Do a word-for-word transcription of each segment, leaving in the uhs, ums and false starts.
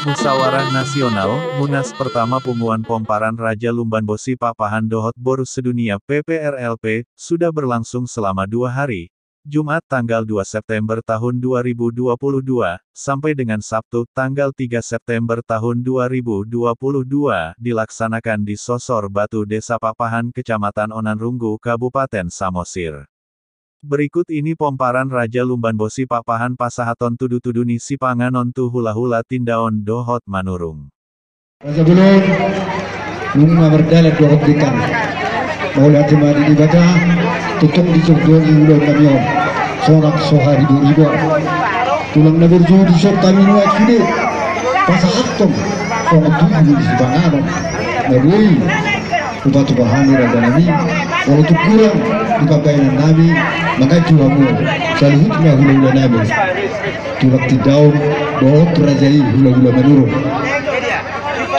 Musyawarah Nasional, Munas pertama Punguan Pomparan Raja Lumban Bosi Pakpahan dohot Boru Sedunia P P R L P, sudah berlangsung selama dua hari, Jumat tanggal dua September tahun dua ribu dua puluh dua, sampai dengan Sabtu tanggal tiga September tahun dua ribu dua puluh dua, dilaksanakan di Sosor Batu, Desa Pakpahan, Kecamatan Onan Runggu, Kabupaten Samosir. Berikut ini pomparan Raja Lumban Bosi Pakpahan pasahathon tudutudu ni sipanganon tu hulahula Tindaon dohot Manurung. Raja Bolon, nunga mardalan dohot denggan. Mauliate ma di Debata, tongtong di joloan ni ulaon nami on, sonang so hariboriboan. Tulang na burju, dison hami nuaeng sude pasahathon songon tudutudu ni sipanganon na boi hupatupa hami raja nami, molo tung hurang di pambahenan nami, mangaji hamu saluhutna hulahula nami, tulang Tindaon dohot raja i hulahula Manurung.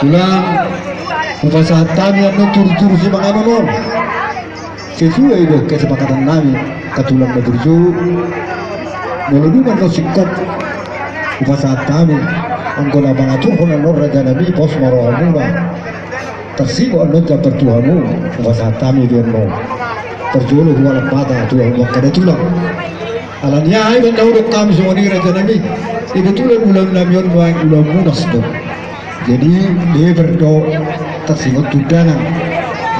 Tulang, hupasahat hami annon tudutudu sipanganon on sesuai dohot kesepakatan nami, angka tulang na burju. Molo dung annon singkop, hupasahat hami, anggo na mangaturhon annon raja nami, pos ma rohamuna. Tarsingot annon jambar tu hamu, hupasahat hami do annon. Parjolo hualap hata tu hamu angka da tulang. Alani aha i, bahen na hudok hami songon i raja nami, kebetulan ulaon nami on nuaeng ulaon munas do. Jadi, leber do, tarsingot tu undangan.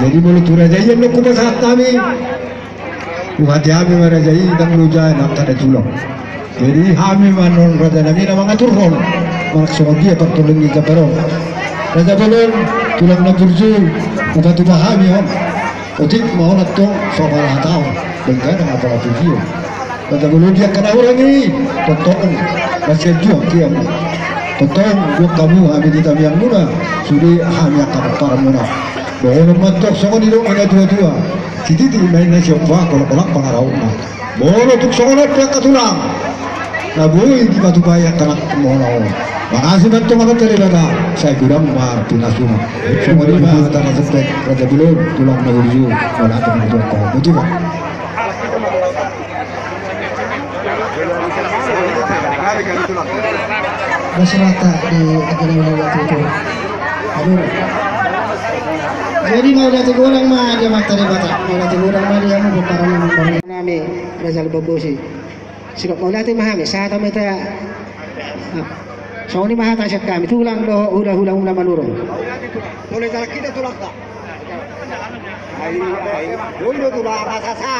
Jadi, molo tu raja i annon hupasahat hami, huhate hami ma raja i, ndang loja angka da tulang. Jadi, hami ma annon raja nami na mangaturhon, manang songon dia partolang ni jambar on. Raja Bolon, tulang na burju, hupatupa hami on. Otik ma on antong, so apala hataon, denggan apala pujion. Raja Bolon, di angka na hurang i, tongtong, mansai juang hamu. Tongtong, juang hamu, hami di tamiangmuna, sude hami angka pomparanmuna. Dohonon ma antong songon nidok ni natuatua: Sititi ma inna siompa, kolangkolang pangarahutna. Molo tung songon on pe angka tulang, na boi dipatupa i angka na molo on. Mangasi ma antong Amanta Debata, sai godang ma pinasuna. Songon i ma hata na sempet, Raja Bolon, tulang na burju, mauliate ma di hamu. Botima. Masyarakat di Agenau Lewat itu. Aduh. Jadi mauliate godang ma di Amanta Debata, mauliate godang ma di hamu pomparan nami, pomparan nami Raja Lumban Bosi. Singkop mauliate ma hami, sahat ma hita. Nah, songon i ma hata sian hami, tulang dohot hulahula muna Manurung. Boleh jalan kita tulang, Pak. Ai, ai, dulu tulang, masa sa.